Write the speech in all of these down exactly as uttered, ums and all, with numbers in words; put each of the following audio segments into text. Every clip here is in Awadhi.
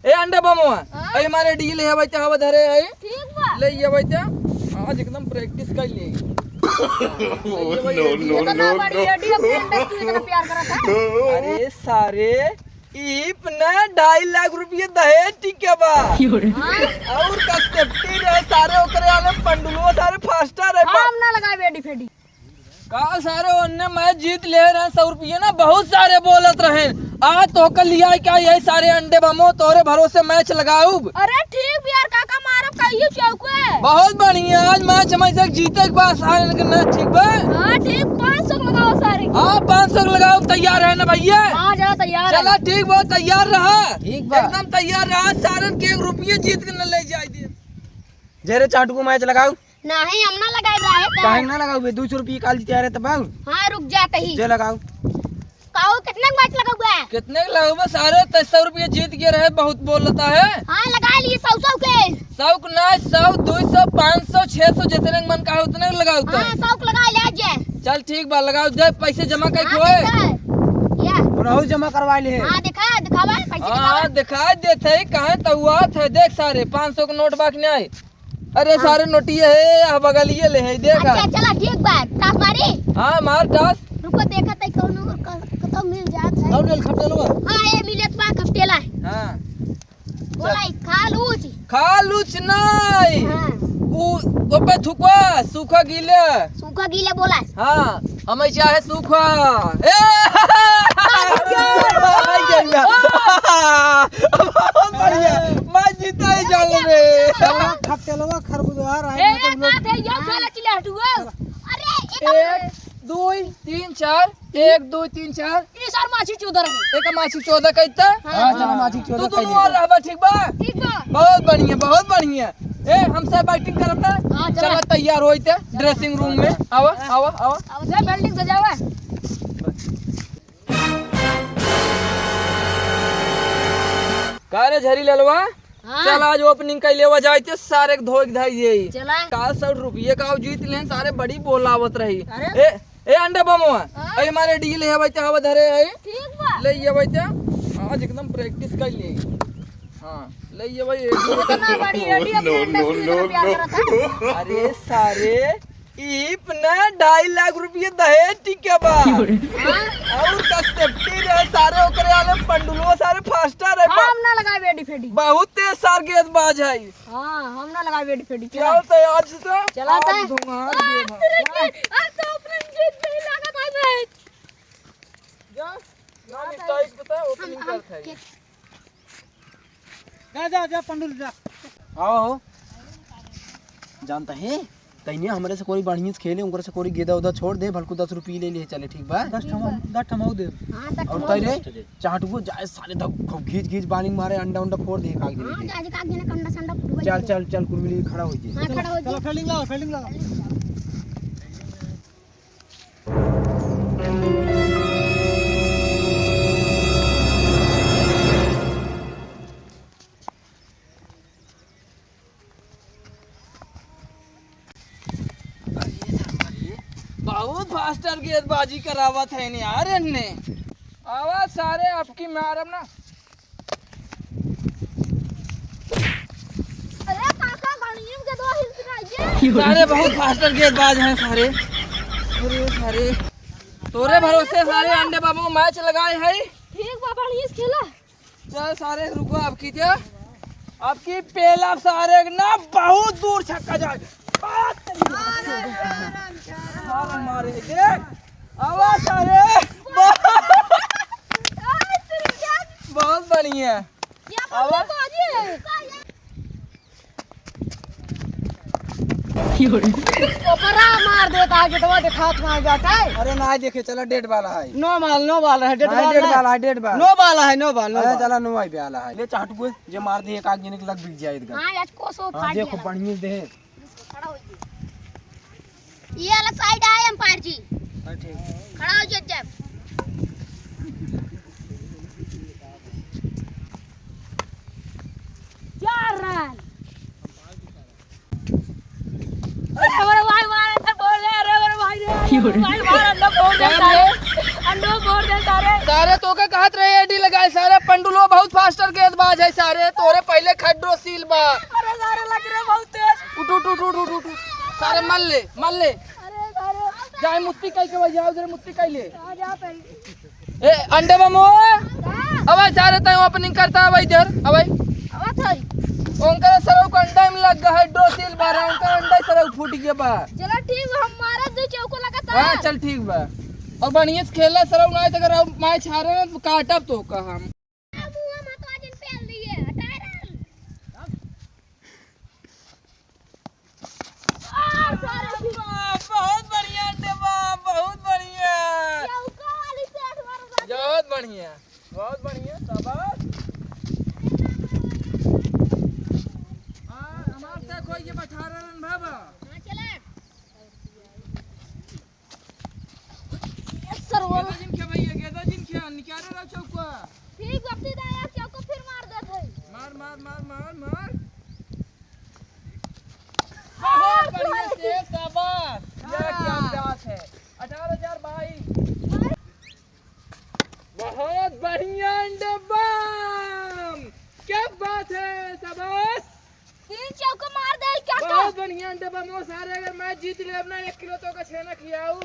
ए अंडे बमवा, हाँ? ए हमारे डील है भाई, हवा धरे है। ठीक बा। ले ये भाई, आज एकदम practice कर ले। Oh, no, no, इतना no, बड़ी no। एडी अपने अंडे से तू इतना प्यार करत है? अरे सारे, ई अपना ढाई लाख रुपये दहेज टिके बा। हाँ? और का safety रहे सारे, ओकरे आले पंडुलवा सारे फास्टर है। हम ना लगाए एडी फेडी। का सारे ओन्ने मैच जीत ले रहे सौ रुपये ना, बहुत सारे बोलत रहे। आज तो कल लिया क्या यही सारे अंडे बमो तोरे भरोसे मैच लगाउब। अरे ठीक बा यार काका, मारब कहियो चौके। बहुत बढ़िया, आज मैच हम ऐसे जीते के बाद सारे के ना ठीक बा। हाँ ठीक, पाँच सौ लगाओ सारे। हाँ पाँच सौ लगाउब, तैयार है ना भैया? हाँ जा तैयार है। चला ठीक बा, तैयार रहा। ठीक बा। एकदम तैयार रहा, सारे के एक रुपये जीत के न ले जाए दे। जे रे चाटू को मैच लगाउब। नहीं, हम ना लगाए रहे तो। काहे ना लगाउबे? दू सौ रुपये काल जीते रहे तब आउ। हाँ, रुक जाते ही। जे लगाउ। काऊ, कितने के मैच लगाउबे? कितने के लगाउबे? सारे तेईस सौ रुपये जीत गए रहे, बहुत बोलता है। हाँ, लगा लिए सौ सौ के। सौ के ना, सौ, दो सौ, पाँच सौ, छह सौ, जितने के मन का है उतने के लगाउ तो। हाँ, सौ के लगा ले जे। चल ठीक बा, लगाउ दे, पैसे जमा कर हाँ, के होए। देखा है। या। रहू जमा करवा ले। हाँ, देखा, दिखावा, पैसे हाँ, दिखावा। दिखा देते ही, कहाँ तो हुआ थे, देख सारे, पाँच सौ के नोट बाकी नहीं। अरे हाँ। सारे नोटिया है, आ बगलिए ले है, देख। अच्छा, चला, ठीक बा। टास मारी? हाँ, मार टास। रुको, देखा तई कौनो क-, कतौ मिल जात है। कौन मिल खपटेलवा? हाँ, ये मिलत बा खपटेला। हाँ। बोला, चल। खालूच। खालूच नहीं। हाँ। उ, ओपे थुकवा, सूखा गीला। सूखा गीला बोला। हाँ। हमें चाहे सूखा। ए! बहुत बढ़िया। मैं जीता ही जाऊँ रे। खपटेलवा खरबुजवा रहा ए, है, एक बात है, यो खेला चिल्ला हटुआ। अरे, एक एक, दो, तीन, चार, एक, दो, तीन, चार। ये सर माछी चौदह रहे। एक माछी चौदह कहता? हाँ, चलो, माछी तू चौदह दोनों कह और देता। रहबा, ठीक बा? ठीक बा। बहुत बढ़िया, बहुत बढ़िया। ए, हम सब बैटिंग करब ना? हाँ, चला। चला, तैयार होई ते, ड्रेसिंग रूम में। आवा, आवा, आवा। अब से बिल्डिंग सजावा। का रे झरी ललवा? हाँ। चल, आज ओपनिंग कइ लेवा जाई ते, सारे के धोई के धाई देई। चला। का सौ रुपये का जीत लेन, सारे बड़ी बोलावत रही। अरे। ए, ए अंडे बमवा, हाँ? ए हमारे डील है भाई, ते हवा धरे है। ठीक बा। ले ये भाई, ते आज एकदम प्रैक्टिस कर ले। हाँ, ले ये भाई, ये इतना बड़ी एडी अपने no, अंडे no, से no, इतना प्यार no। करत है। अरे सारे, ई अपना ढाई लाख रुपये दहेज टिके बा। हाँ? और का सेफ्टी रहे सारे, ओकरे आले पंडुलवा सारे फास्टर है। हम ना लगाए बेडी फेडी। बहुत तेज सार गेंदबाज है। हाँ, हम ना लगावे एडी फेडी, चला। चल तो आज से चला आज ता। धुआं आ, दे भाई। तेरे की, आज तो ओपनिंग जीत नहीं लगा था मैच। जा, ना मिस्टर, इसको तो ओपनिंग हम, कर हम था ये। जा, जा, जा, पंडुल जा। आओ, हो। जानता है, तइने हमरे से कोई बढ़िया से खेले, उनकरे से कोई गेदा उदा छोड़ दे, भलकू दस रुपये ले लिए चले, ठीक बा? दस ठमा, दस ठमा दे। हाँ, दस और ठमा तइने दे। चाटुओ जाए साले, धक, खूब घींच, घींच, बालिंग मारे, अंडा, उंडा फोड़ दे, कागज हाँ, लेके। जा, जा, कागज ना, कंडा, संडा फुटबॉल जा, खेल। चल, चल, कुल मिली खड़ा हो जाए। हाँ, चलो, खड़ा हो चलो, जाए। फील्डिंग लाओ, फील्डिंग लाओ। अरे, बहुत फास्टर गेंदबाजी करावत है ने यार इनने। आवा सारे, आपकी मारब ना। अरे काका, गणियम के दो हिल पिनाइए। सारे बहुत फास्टर गेंदबाज हैं सारे। अरे सारे, तोरे भरोसे सारे अंडे बाबू मैच लगाए हैं। ठीक बा, बढ़िया से खेला। चल सारे रुको, अब की क्या? अब की पेला सारे ना बहुत दूर छक्का जाए। बात नहीं। सारे मारे, देख। आवा सारे। बहुत बढ़िया। आवा। ओपरा मार देता है, गेटवा देखात ना जाता है। अरे ना देखे, चला डेट वाला है। नो बाल, नो बाल है, डेट नहीं, वाला डेट है। वाला है, डेट वाला। नो बाल है, नो बाल, नो अरे बाल। चला नो आई वाला है। ले चाट को, जे मार दे एक आग जने के लग बिक जाए एकदम। हाँ, आज कोसो हाँ, फाड़ देखो, दिया। बढ़िया दे। खड़ा हो जाइए। ये वाला साइड आए अंपायर जी। हाँ, ठीक। खड़ा हो जाइए जब। चार रन। अरे, अरे, भाई, मार, अंदर फोड़ दे, अरे, अरे, भाई रे, अरे, भाई, मार, अंदर फोड़ दे, साले। पंडू फोड़ दे सारे। सारे तोके कहत रहे एडी लगाए, सारे पंडुलो बहुत faster गेंदबाज है सारे, तोरे पहले खड्डो सील बा। अरे सारे लग रहे बहुत तेज। उठ, उठ, उठ, उठ, उठ, उठ, उठ। सारे मल ले, मल ले। अरे सारे। जाए मुत्ती कई के भाई, जाओ जरा मुत्ती कई ले। आ जाते हैं। ए, अंडे बमो। हाँ। अबे सारे तय opening करता है भाई इधर, अबे। अब थई। उनका सरऊ का अंडा में लग गया, hydrosil भरा, उनका अंडा ही सरऊ फूट गया बा। चलो ठीक बा, हम मारत दो चौको लगातार। हाँ, चल ठीक बा। और बढ़िया से खेला सरऊ, ना तो अगर हम match हारे ना तो काटब तोका हम। अब हुआ मत आज इन पे लिए, हटा रहा। वाह, बहुत बढ़िया अंडे बा, बहुत बढ़िया। चौका वाली shot मारो बाबू। बहुत बढ़िया, बहुत बढ़िया, शाबाश। हाँ, हमार तक होई के अठारह run बा बा। हाँ, चला। Yes sir, वो गेंदा जिन खे भैया, गेंदा जिन खे, निकाले रहो चौका। ठीक, अब सीधा आया चौका, फिर मार देत है। मार, मार, मार, मार, मार। बहुत बढ़िया से, शाबाश। क्या, क्या बात है। अठारह हजार बाईस। बहुत बढ़िया अंडे बम। क्या बात है, शाबाश। तीन चौका मार दे, क्या का? बहुत बढ़िया अंडे बम। वो सारे अगर match जीत लेब ना, एक किलो तोका छेना खियाऊ।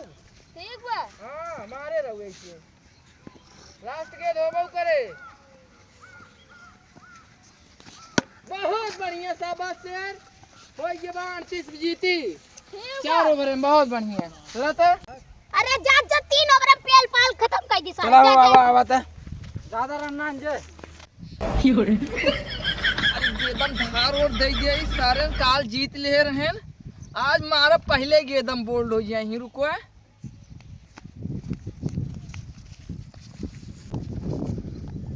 ठीक बा। हाँ, मारे रहो ऐसे। Last गेंद होबो करे। बहुत बढ़िया, शाबाश शेर। हो गया बा अड़तीस जीती। ठीक बा। चार over में, बहुत बढ़िया। चला तो। अरे जा, जा, तीन over में पेल पाल खत्म कर दी सारे। चला, जा, आवा, जा। आवा, आवा तो। ज्यादा run ना जे। अरे गेंदम धार और दे गया, इस सारे काल जीत ले रहेन। आज मारा पहले गेंदम bold हो गया ही, रुको है।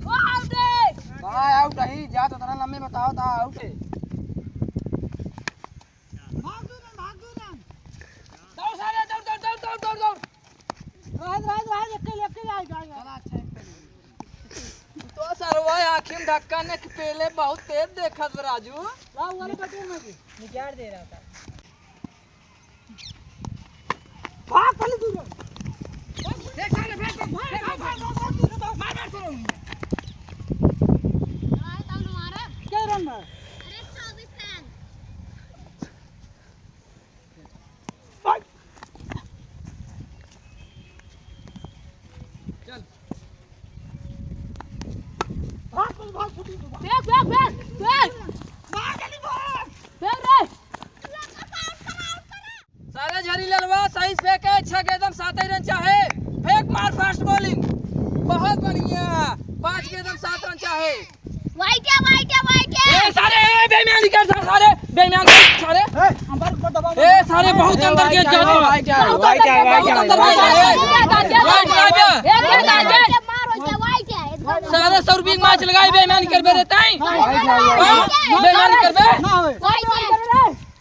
वो out है। हाँ, out है, जा तो तना लम्बे बताओ, ता out है। भाग दो ना, भाग दो ना। दौड़ सारे, दौड़, दौड़, दौड़, दौड़, दौड़, दौड़। राज, राज, राज, अकेले, अकेले आएगा, आएगा। चला, अच्छा, एक पे। तो सरवा आँखी में धक्का ने पेले बहुत तेज देखत बा राजू। वाह, वाले बटे में भी। निकाल दे रहा था। भाग, पहले दूर भाग। देख साले, फेंक, फेंक, फेंक, फेंक, फेंक, फेंक, मार, मार, चलो। क्या run है? अरे, चौबीस run। भाग। चल। भाग, भाग, भाग, फुटी तू, भाग। फेंक, फेंक, फेंक, फेंक। मार, जल्दी मार। फेंक रे। सारे झरी ललवा सही से फेंके, छह गेंद में सात ही run चाहे। फेंक मार fast bowling, बहुत बढ़िया, पाँच गेंद में सात run चाहे। वाइट है, वाइट है, वाइट है। ए, सारे, ए, बेईमानी कर, सारे, सारे, बेईमान कर, सारे। ए, हम पर को दबा ए, सारे, बहुत ए, अंदर वाइट गेंद है, जाता है। वाइट है, बहुत वाइट है, अंदर वाइट गेंद है। जाता है। वाइट है, वाइट है। ए, वाइट है, वाइट है। मारो, ये वाइट है, एकदम। सारे सौ रुपये की match लगाई, बेईमानी कर बेरे ताई। वाइट है, वाइट है। हाँ? बेईमानी कर बे। ना होए। वाइट है।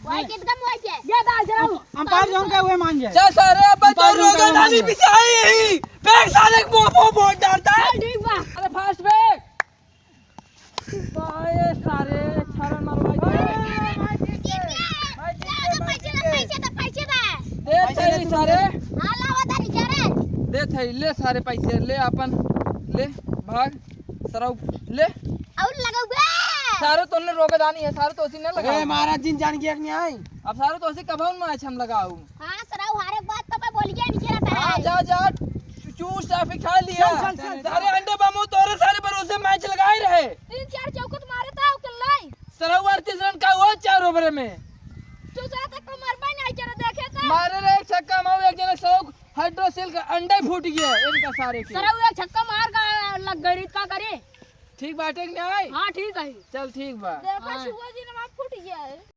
वाइट एकदम वाइट है। ये डाल जरा। अंपायर जौन कहे उहे मान जाए। चल सारे, अब अंपायर तो जौन कहे उहे मान जाए। बिछाई। फेंक साले को, वो, वो डालता है। चल ठीक बा। अरे fast फेंक। बाए सारे, छालन मारो भाई। भाई जीत गए, भाई जीत गए, भाई जीत गए। पैसे दे, पैसे दे, पैसे दे। दे पैसे दे तू सारे। हाँ, लावा तारी जा रे। दे थे, ले सारे पैसे, ले अपन, ले, भाग। सरऊ, ले। और लगाओगे? सारे तोने रोक दानी है, सारे तो उसी ने लगाओ। ए, महाराज जी जान गया कि नहीं आई? अब सारे तो उसी कब हम मैच हम लगाऊ? हाँ, सरऊ हारे के बाद तो मैं बोल गया, नीचे रहता हाँ, है। जा, जा, चूस चाफी खा लिया। चल, चल, चल, चल। सारे अंडे बमो तोरे सारे भरोसे मैच लगाए रहे। तीन चार चौकत मारे था, ओके लाई। सरऊ अड़तीस रन का हुआ चार ओवर में। तू साथ कमर पे नहीं चला देखे था। मारे रहे एक छक्का, माऊ एक जने सरऊ हाइड्रोसिल का अंडा ही फूट गया इनका सारे के। सरऊ एक छक्का मार का लग गई, का करे? ठीक बाटे कि नहीं? हाँ, ठीक है। चल, ठीक बा। देखा हाँ। छुआ जी ने फूट गया है।